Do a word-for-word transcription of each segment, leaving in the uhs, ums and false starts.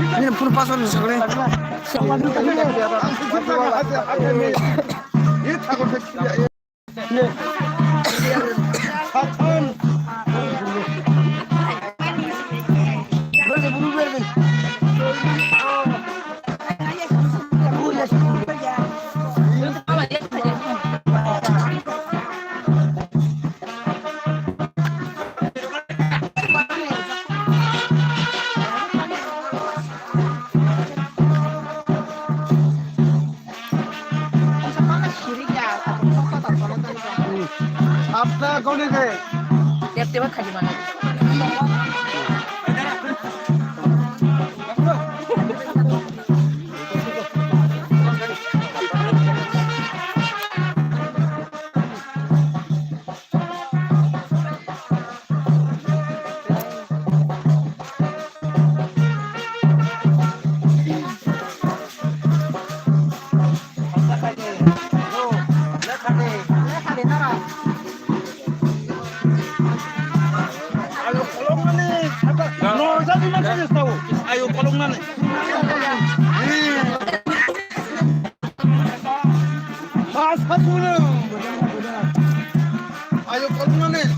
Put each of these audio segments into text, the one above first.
Ini pun pasal ni sakni. Apna kone ke? Tep tep khadi mana? Ayo, koloknani. Ayo, koloknani. Ayo, koloknani.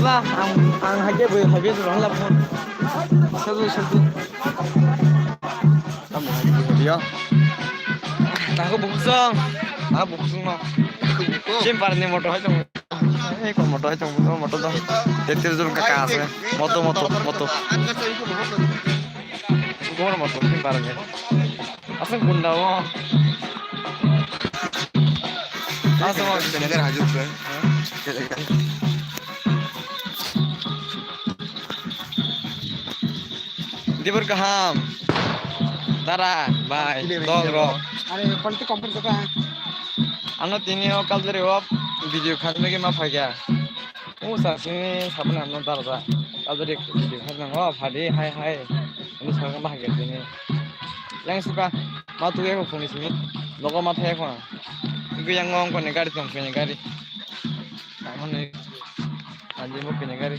Wah, ang, ang hake bo, hake bo, hake bo. Sabu, sabu. Tamo hai video. Tahu bukusong. Tahu bukusong no. Sim par ni motor hai tong. Ei ko motor hai tong, motor do. Tetir jon ka ka ase. Moto, moto, moto. Kor mo sokni barang ya. Asal gunda mo. Asal mo. Tenagar haju ke. Dibur kaham. Dara, bai, dol rok. Are, quality company jaka. Ano tini o kalbari o video khatna ki ma phagya. O sa sini sabun ano dara da. Kalbari video khatna o phadi hai hai. Ano sa ma phagya tini. Yang suka ma tu ya ko phone sini. Logo ma thaya ko. Iku yang ngong ko ne gari tong ko ne gari. Ang hwnwi aji bo kini gari.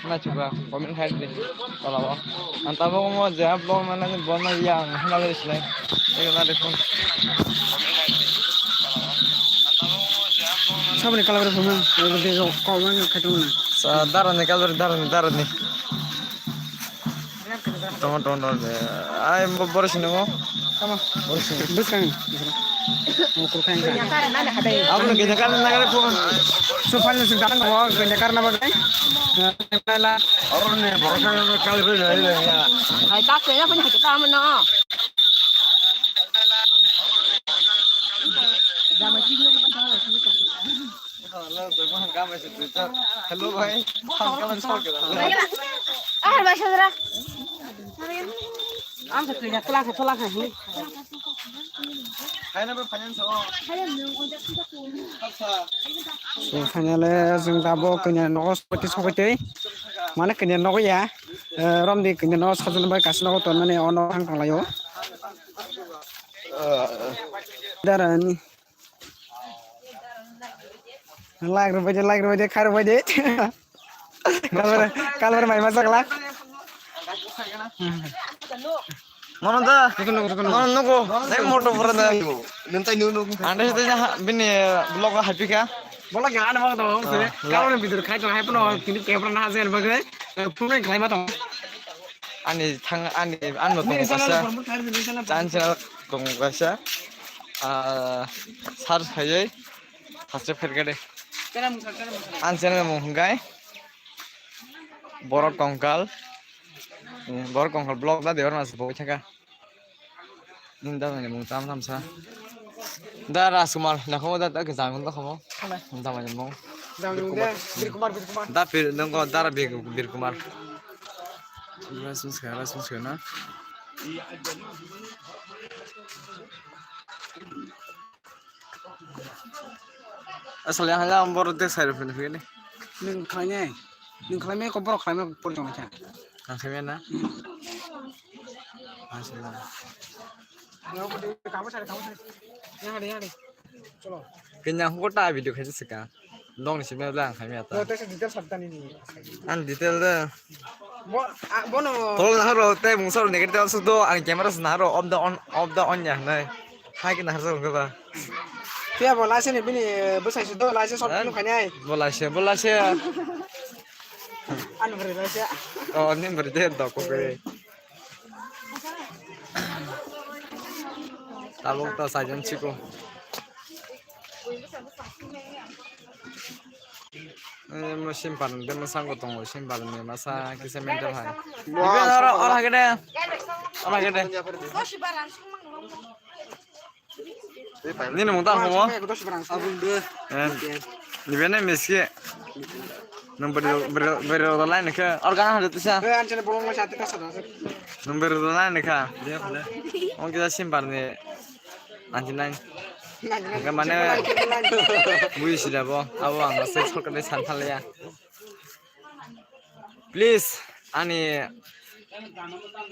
Nachuka comment khai di. Tola o. Ang tabuk mo je vlog nana ni bo na yang hwnwi sinai. Ego na de phone. Saboni kalabra phone. Ego de comment khai tong na. Sa darani kalabra darani darani. Tongo, tongo, tongo. Ai, bo-, borok sini mo? Tamo. Borok sini. Bwskang. Mukul khain kha. Abo no kisa karna nagare phone. So, final sing datang mo, kisa karna bagwi. Nala. Oro ni borok kali bai bai bai ya. Hai, tak kaya punya kita mana? Hello, bhai. Ah, bhai, sodra. Ang sa kanya, tolak sa, tolak sa, hi. Hai na, bhai, finance o. So, finally, jwng da bo kanya nogo sokoti sokoti. Mane kanya nogo ya. Eh, romdi kanya nogo sajwk bai kaisa nogo tonmani ono thang thang laio. Darani. Like rwbaide, like rwbaide, khai rwbaide. Kalbar, kalbar mai masa kala. Mono da. Mono nugo. Nai moto pura da. Nuntai nu nu. Ande sete ha bini vlog happy ka. Bola gana mo do se. Kalbar bidur khai to hai pono tini camera na hajen bagre. Pura khai ma to. Ani thang ani ano tong kasa. Chan channel tong kasa. Ah, sar sayai. Subscribe khaikha de. Ang channel mung hwnkhe Borok Kongkal. Borok Kongkal vlog da de oro mas bo thaka. Ning da mani mung tam tam sa. Da Rajkumar, na khomo da, da jang da khomo. Da mani mung. Jang de, Bir Kumar, Bir Kumar. Da Bir, nongo da Bir, Bir Kumar. Rasmus kha, Rasmus kha na. Asal yang hanya ambor de sai rupin pini. Nung khlainai, nung khlaimai ko borok khlaimai por jong kha. Ang khlaimai na. Asal. Yang ada, yang ada. Cholo. Kenya ko ta video khaji sika. Long ni simi bla ang khaimai ta. Ang detail de. Bo, a, bono. Tol nahar ro, te mungsa ro negative asuk do, ang camera se nahar ro, off the on, off the on ya, nai. Hai ke nahar sa ba. Tiya bo laise ni bini, bo sai do, laise short film khainai. Bo laise, bo laise. Anu bari laise. Oh, ni bari de do ko ke. Tabuk ta sajan chiko. Eh, mo simpan de mo sango tongo, simpan ni masa kisa mental hai. Ibe oro, oro hagede. Oro hagede. Nini mung tang homo? Eh, ibe ne miski. Nung beri, beri, beri ro line ke. Or gana hade tisa. Nung beri ro line ka. Ong kita simpan ni. Ninety nine. Hingke mane bui sida bo, abo ang se sokre san thalaya. Please, ani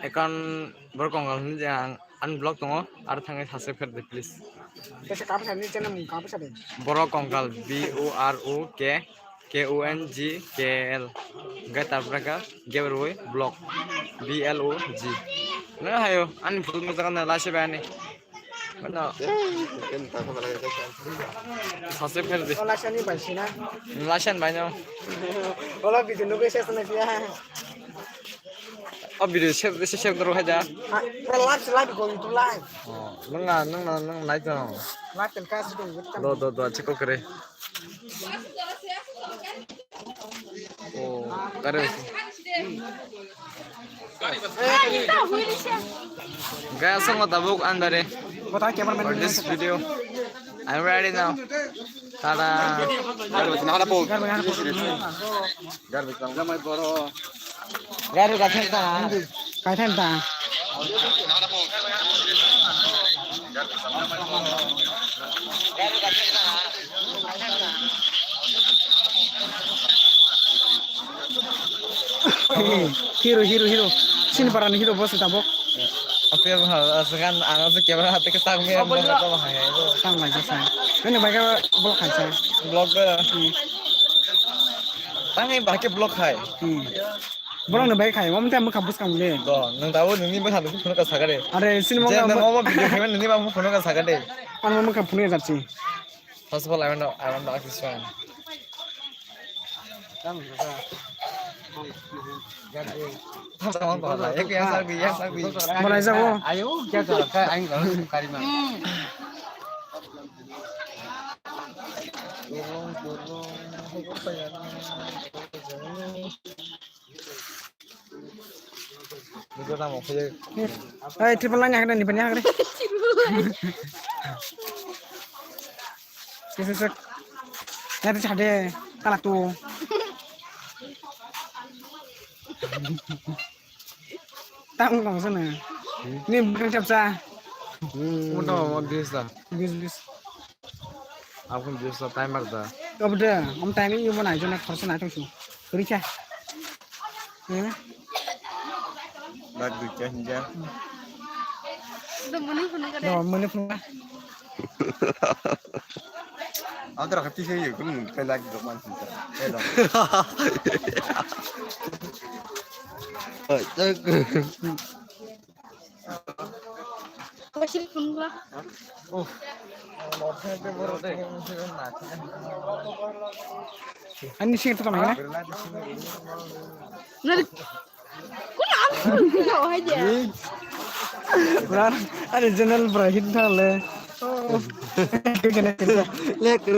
account Borok Kongkal hinwi je ang unblock tongo, aro thangwi subscribe khe rwdi, please. Borok Kongkal, B O R O K K O N G K L. Hingke tabra khe Gabriel Vlog, B L O G. Nang hayo, ani photo nukjakna laise bai ani. Mano. Subscribe khe di. Laisen bai sina. Laisen bai no. Ola video nugwi ses na siya. O video save, save, save doro haja. Live, live ko YouTube live. Oh, nang na, nang na, nang nai to. Live telecast ko. Do, do, do, chiko kre. Oh, kare. Guys, ang tabuk andare. Kota cameraman for this video. I'm ready now. Tada. Garu gathang ta. Gathang ta. Hero, hero, hero. Sini parani hero boss tabok. Oke, bhal, sekarang ang asal camera hati ke sang me, ang boss apa bahaya itu. Sang lagi sang. Ini baik apa vlog kan sang? Vlog ke. Hmm. Tang ini pakai vlog hai. Hmm. Borok ni bai khai, omo tei mwkhang bwskang le. Do, nwng tabuk nwngni bwkhang phunukha sakha de. Are, sini je, nwng omo video khaimani nwngni bwkhang phunukha sakha de. Ano mwkhang phunukha japsi. First of all, I want to, I want to ask this one. Tamo bala, ek yang sagwi, yang sagwi. Malai jago. Ayo, kya kar raha hai? Aing karo kari ma. Niko tamo khuje. Hey, triple nine hakre, ni bani hakre. Sik, sik, sik. Nanti sade, kalah tu. Tang tong sana. Ni bukan capsa. Hmm. Udah, mau biasa. Bis, bis. Aboni biasa timer da. Obo de, om timing ni bo nai jona khorsa nai tong su. Kori kha. Hmm? Bak dui kha hinja. Do mani phunukha de. Do mani phunukha. Ang tara khati se ye kun kai lagi do man hinja. Eh do. Ani sing tu kamera. Nari, kuna aku kau aja. Lar, ani channel bra hit thang le. Oh. Le kru